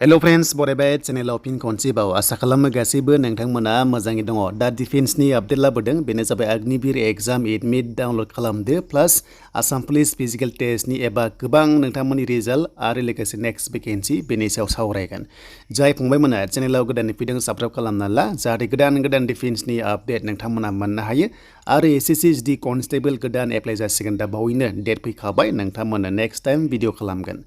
Hello friends, बरायबाय चेनेलाव फिन खनसेबाव आसा खालामो गासैबो नोंथांमोना मोजाङै दङ। दा डिफेन्सनि आपडेट लाबोदों बेनो जाबाय अग्निवीर एग्जाम एडमिट डाउनलड खालामदो प्लास आसाम पुलिस फिजिकल टेस्टनि एबा गोबां नोंथांमोननि रिजाल्ट आरो लोगोसे नेक्स्ट वेकेन्सि बेनि सायाव सावरायगोन। जाय फंबायमोना चेनेलाव गोदानै फैदों साबस्क्राइब खालामना ला जाहाथे गोदान डिफेन्सनि आपडेट नोंथांमोना मोननो हायो आरो एसएससि एसडि कनस्टेबल गोदान एप्लाइ जासिगोन दा बावैनो डेट फैखाबाय नोंथांमोना नेक्स्ट टाइम भिडिअ खालामगोन।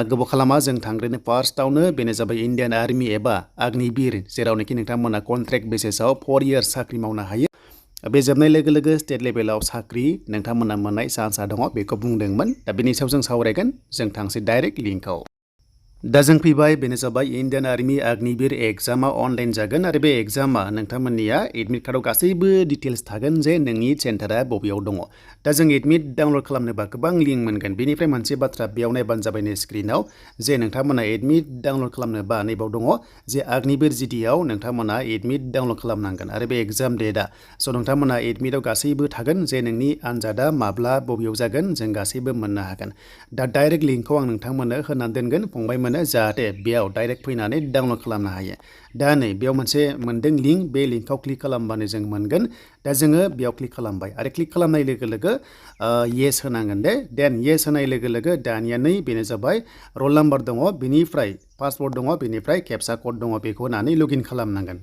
गोबाव खालामा जों थांग्रोनो फार्स्टआवनो बेनो जाबाय इन्डियान आर्मि एबा अग्निवीर जेरावनोखि नोंथांमोना कन्ट्रेक्ट बेसिसाव 4 इयार्स साख्रि मावनो हायो। बे जोबनाय लोगो लोगो स्टेट लेभेलाव साख्रि नोंथांमोना मोननाय चान्सआ दङ बेखौ बुंदोंमोन। दा बेनि सायाव जों सावरायगोन। जों थांसै डाइरेक्ट लिंकआव। दा जों फैबाय बेनो जाबाय इन्डियान आर्मि अग्निवीर एग्जामा अनलाइन जागोन आरो बे एग्जामा नोंथांमोननिया एडमिट कार्डआव गासैबो डिटेल्स थागोन जे नोंनि सेन्टारा बबेयाव दङ। दा जों एडमिट डाउनलड खालामनोबा गोबां लिंक मोनगोन बेनिफ्राय मोनसे बाथ्रा बेयाव नायबानो जाबाय नै स्क्रिनाव जे नोंथांमोना एडमिट डाउनलड खालामनोबा नैबाव दङ जे अग्निवीर जिडिआव नोंथांमोना एडमिट डाउनलड खालामनांगोन आरो बे एग्जाम डेटआ स' नोंथांमोना एडमिटआव गासैबो थागोन जे नोंनि आनजादा माब्ला बबेयाव जागोन जों गासैबो मोननो हागोन। दा डाइरेक्ट लिंकखौ आं नोंथांमोननो होनानै दोनगोन फंबाय जाहाथे बेयाव डाइरेक्ट फैनानै डाउनलड खालामनो हायो। दा नै बेयाव मोनसे मोनदों लिंक बे लिंकआव क्लिक खालामबानो जों मोनगोन। दा जोङो बेयाव क्लिक खालामबाय आरो क्लिक खालामनाय लोगो लोगो येस होनांगोन दे देन येस होनाय लोगो लोगो दानिया नै बेनो जाबाय रल नाम्बार दङ बेनिफ्राय पासवर्ड दङ बेनिफ्राय केपसा कड दङ बेखौ होनानै लगइन खालामनांगोन।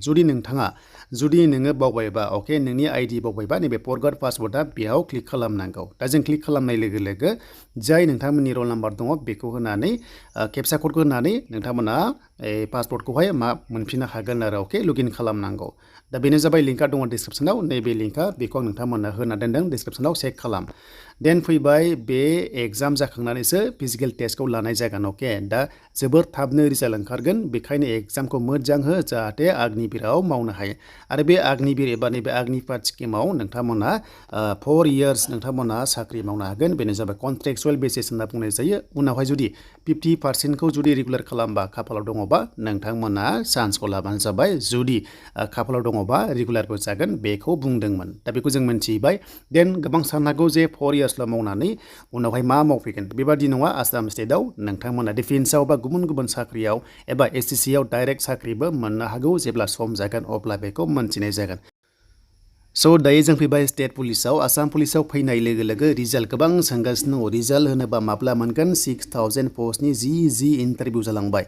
जुदि नोङो बावबायबा अके नोंनि आइडि बावबायबा नैबे फरगट पासवर्डआ बेयाव क्लिक खालामनांगौ। दा जों क्लिक खालामनाय लोगो लोगो जाय नोंथांमोननि रल नाम्बार दङ बेखौ होनानै केपसा क'डखौ होनानै नोंथांमोना पासवर्डखौहाय मोनफिननो हागोन आरो अके लगइन खालामनांगौ। दा बेनो जाबाय लिंकआ दङ डिसक्रिप्सनाव नैबे लिंकआ बेखौ आं नोंथांमोननो होना दोनदों डिसक्रिप्सनाव चेक खालाम। देन फैबाय बे एग्जाम जाखांनानैसो फिजिकेल टेस्टखौ लानाय जागोन अके। दा जोबोर थाबनो रिजाल्ट ओंखारगोन बेखायनो एग्जामखौ मोजां हो जाहाथे अग्निवीराव मावनो हायो आरो बे अग्निवीर एबा नैबे अग्निपाथ स्किमाव नोंथांमोना 4 इयार्स नोंथांमोना साख्रि मावनो हागोन बेनो जाबाय कन्ट्रेक्चुवेल बेसिस होनना बुंनाय जायो। उनावहाय जुदि 50%खौ जुदि रेगुलार खालामबा खाफालाव दङबा नोंथांमोना चान्सखौ लाबानो जाबाय जुदि खाफालाव दङबा रेगुलारबो जागोन बेखौ बुंदोंमोन। दा बेखौ जों मोनथिबाय। देन गोबां साननो हागौ जे 4 इयार्सल' मावनानै उनावहाय मा मावफैगोन बेबादि नङा। आसाम स्टेटआव नोंथांमोना डिफेन्सआव बा गुबुन साख्रियाव एबा एसएससिआव डाइरेक्ट साख्रिबो मोननो हागौ जेब्ला सम जागोन अब्ला बेखौ मोनथिनाय जागोन। स' दायो जों फैबाय स्टेट पुलिसाव आसाम पुलिसाव फैनाय लोगो लोगो रिजाल्ट गोबां सोंगासिनो दङ। रिजाल्ट होनोबा माब्ला मोनगोन 6000 पस्टनि जि इन्टारभिउ जालांबाय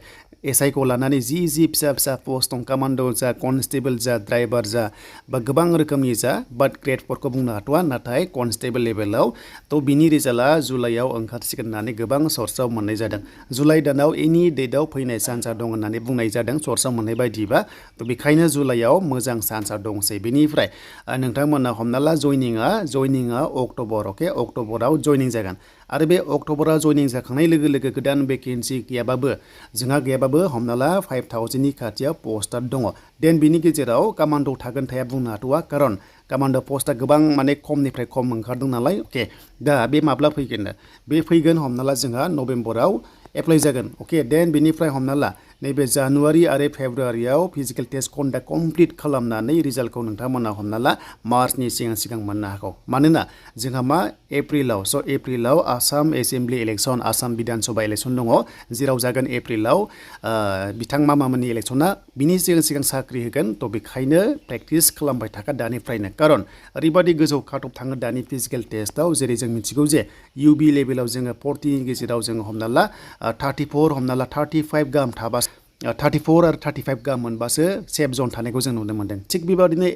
एसआइखौ लानानै जि फिसा पस्ट दं कामान्ड' जा कनस्टेबल जा ड्राइभार जा बा गोबां रोखोमनि जा बाट ग्रेड 4खौ बुंनो हाथ'वा नाथाय कनस्टेबल लेभेलाव थ' बिनि रिजाल्टआ जुलाइआव ओंखारसिगोन होननानै गोबां सर्सआव मोननाय जादों। जुलाइ दानाव एनि डेटआव फैनाय चान्सआ दं होननानै बुंनाय जादों सर्सआव मोननाय बायदिबा। थ' बेखायनो जुलाइआव मोजां चान्सआ दंसै। बेनिफ्राय नोंथांमोना हमना ला जयनिंआ अक्ट'बर अके अक्ट'बराव जयनिं जागोन आरो बे अक्ट'बराव जयनिं जाखांनाय लोगो लोगो गोदान भेकेन्सि गैयाबाबो हमना ला 5000नि खाथियाव पस्टआ दङ। देन बिनि गेजेराव कामान्ड' थागोन थाया बुंनो हाथ'वा खारन कामान्ड' पस्टआ गोबां माने खमनिफ्राय खम ओंखारदों नालाय अके। दा बे माब्ला फैगोन बे फैगोन हमना ला जोंहा नभेम्बराव एप्लाइ जागोन अके। देन बिनिफ्राय हमना ला नैबे जानुवारि आरो फेब्रुवारियाव फिजिकेल टेस्ट कमप्लिट खालामनानै रिजाल्टखौ नोंथांमोना हमना ला मार्चनि सिगां मोननो हागौ। मानोना जोंहा मा एप्रिलाव आसाम एसेम्बलि इलेक्सन आसाम बिधान सभा इलेक्सन दङ जेराव जागोन एप्रिलाव बिथां मामामोननि इलेक्सना बिनि सिगां साख्रि होगोन। थ' बेखायनो प्रेक्टिस खालामबाय थाखा दानिफ्रायनो खारन ओरैबादि गोजौ काटअफ थाङो दानि फिजिकेल टेस्टआव जेरै जों मिथिगौ जे इउबि लेभेलाव जोङो 40नि गेजेराव जोङो हमना ला 34 हमना ला 35 गाहाम थाबा 34 आरो 35 गाहाम मोनबासो सेफ जन थानायखौ जों नुनो मोन्दों। थिग बेबादिनो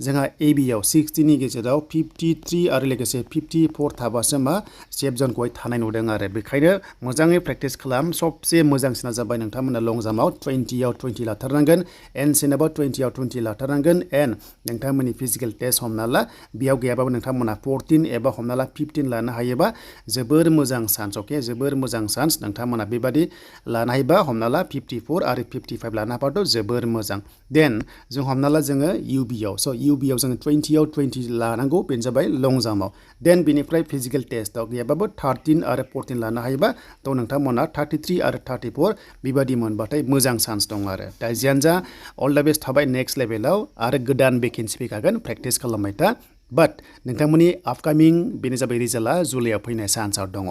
जोंहा एबिआव 60नि गेजेराव 53 आरो लोगोसे 54 थाबासो मा सेफ जनखौहाय थानाय नुदों आरो बेखायनो मोजाङै प्रेक्टिस खालाम। सबसे मोजांसिना जाबाय नोंथांमोना लं जाम्पआव 20आव 20 लाथारनांगोन एन्ड 20आव 20 लाथारनांगोन एन्ड नोंथांमोननि फिजिकेल टेस्ट हमना ला बेयाव गैयाबाबो नोंथांमोना 14 एबा हमना ला 15 लानो हायोबा जोबोर मोजां चान्स अके जोबोर मोजां चान्स नोंथांमोना बेबादि लानो हायोबा हमना ला 54 आरो 55 लानो हाबाथ' जोबोर मोजां। देन जों हमना ला जोङो इउबिआव जोङो 20आव 20 लानांगौ बेनो जाबाय लं जाम्पआव। देन बेनिफ्राय फिजिकेल टेस्टआव गैयाबाबो 13 आरो 14 लानो हायोबा थ' नोंथांमोना 33 आरो 34 बेबादि मोनबाथाय मोजां चान्स दं आरो। दा जियानो जा अल द बेस्ट थाबाय नेक्स्ट लेभेलाव आरो गोदान भेकेन्सि फैखागोन प्रेक्टिस खालामबाय था। बाट नोंथांमोननि आपकामिं बेनो जाबाय रिजाल्टआ जुलाइआव फैनाय चान्सआव दङ।